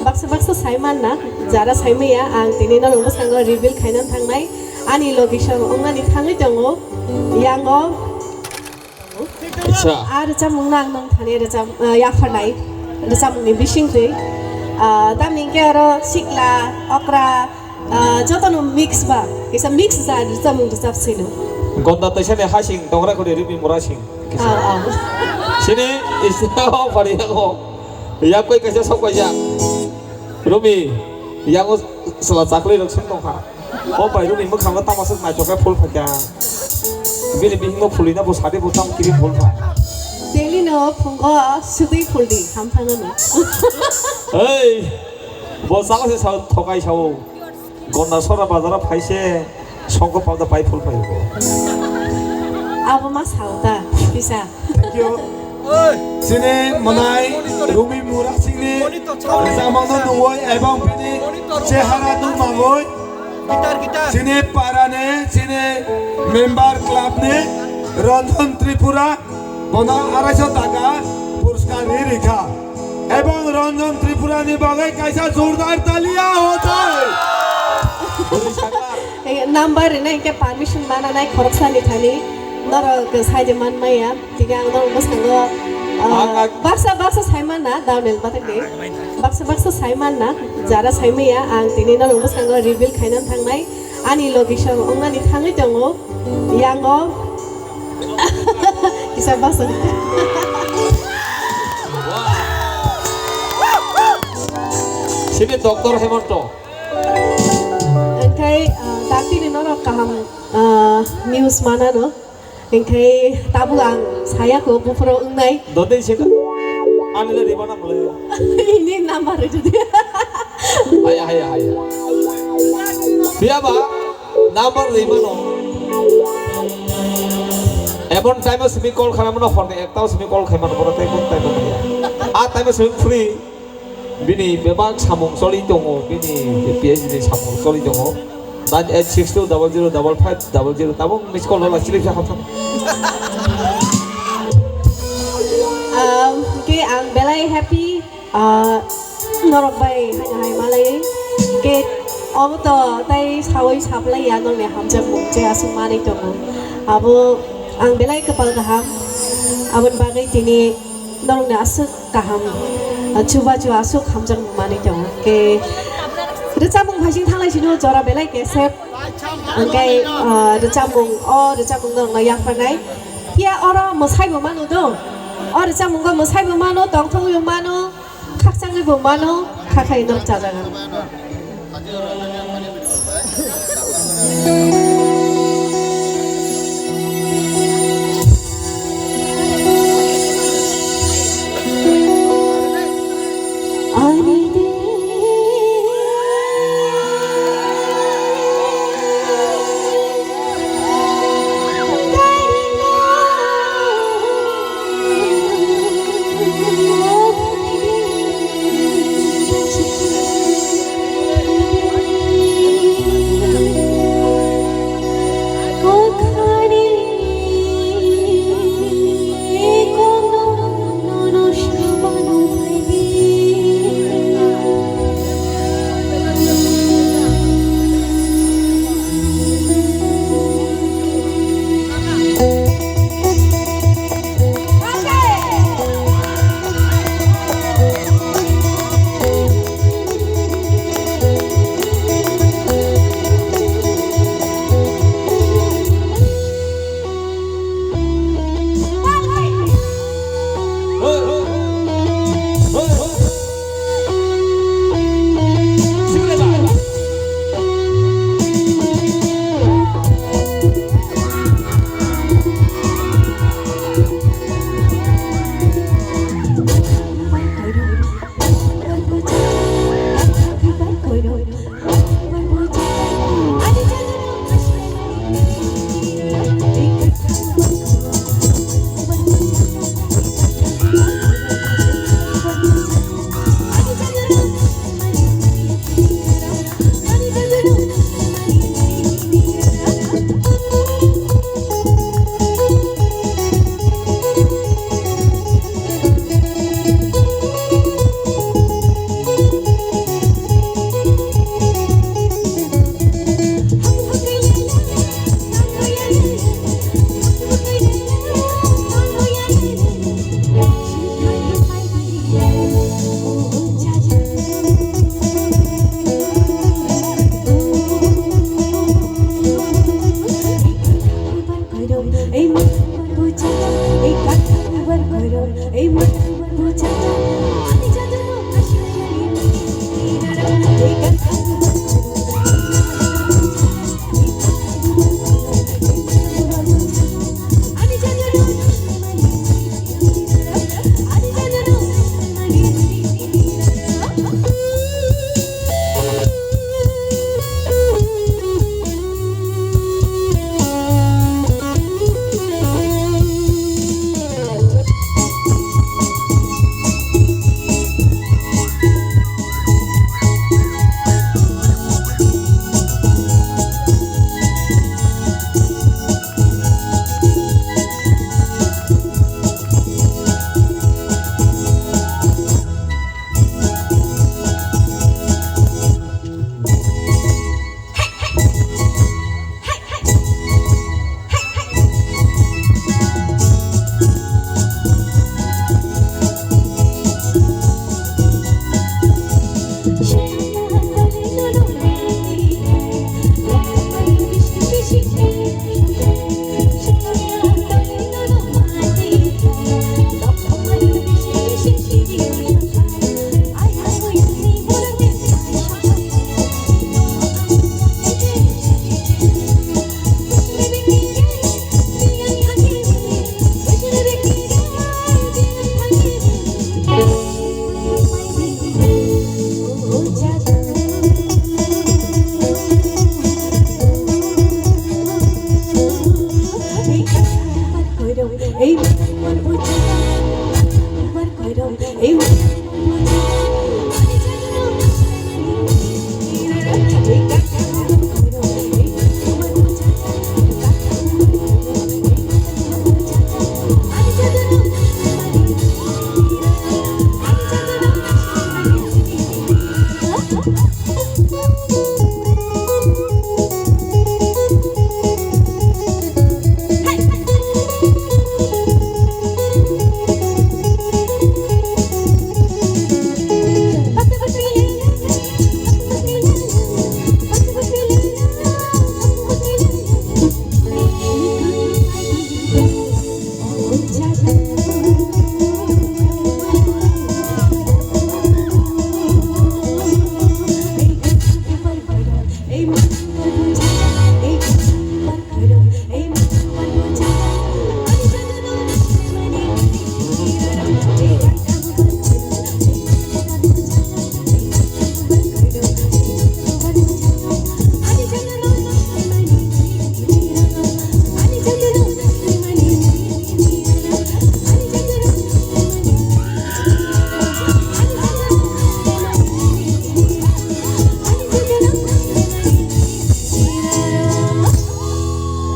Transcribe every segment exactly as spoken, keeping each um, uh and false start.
Baksa baksa sai manna, jara sai maya, ang tini norok bwskango reveal khaina thangnai. Ani location wngnani thangwi tongo, yango. Acha. A rwchapmungno ang nang thani rwchap, ah, yapharnai. Rwchapmungni bisingtwi. Ah, tamni hwnkhe oro sikla, okra, ah, jotono mix ba, kisa mix ja rwchapmung rwchap sino. Gonda taisani hasing tongra khori rimi mura sing. Kisa. Ah, ah. Sini istiha o pari yago. Yakoi kaisa sok kaisa. Rumi, yango sela chakli rok song tongkha. O bai rumi mwkhango tamo swk naithok khe phul phaikha. Bini bihingo phulina bo sadi bo tamo kiri phul pha. Daily no phungo sudui phul di, ham thangano. Hey, bo sala se sa thokai sao. Gonda sora bazara phaise songko palda pai phul phaio. Abo ma sao ta, kisa. Thank you. Chini mwnai Rumi Murasingni rwchapmungno nungwi ebong bini chehara nukmangwi chini parani, chini member clubni Ranjan Tripura bono arai so taka puraskar ri rikha. Ebong Ranjan Tripurani bagwi kaisa jordar taliya hotai. Bwrwi sakha. Eh, number rina hwnkhe permission mana nai khoroksani thani norok saide man maya. Tini ang norok bwskango, ah, Ang, ang baksa baksa sai mana downhill bathakni. Baksa baksa sai mana, jara sai maya ang tini norok bwskango reveal khaina thangnai. Ani location wngnani thangwi tongo, yango. Kisa baksa. Sini Doctor Hemonto. Hwnkhe, ah, daktini norok kaham, ah, news manano. Hwnkhe tabuk ang saya ko buphuru wngnai. Dodei se ka. Ani le ribana mole. Ini number rwdi. Haya, haya, haya. Biya ba number ribano. Emon time o simi call khalamano horni ekta o simi call khaimano boro tei kun time o ya. A time o simi free. Bini bebak samung choli tongo, bini P H D ni samung choli tongo. Nine eight six two double zero double five double zero. Tabuk miss call rwla chilip sa khamsa. Um, ke ang belai happy, uh, norok bai haino hai malai. Ke obo to tai sawi saplai ya norni hamjakmung je aswk manwi tongo. Abo ang belai kwpal kaham. Aboni bagwi tini norokni aswk kaham, ah, chubachu aswk hamjakmung manwi tongo. Hwnkhe rwchapmung phaising thanglai sino jora belai kesep. Hwnkhe, ah, rwchapmung, o rwchapmung norokno yapharnai. Phiya oro mwsaibo mano do. O rwchapmungo mwsaibo mano, tongthokgwibo mano, khakchangwibo mano, khakhai norok chajago.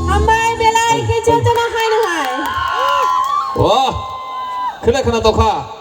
Hambai belai khe jotono haino hai. Wah, khwna khwna tokha.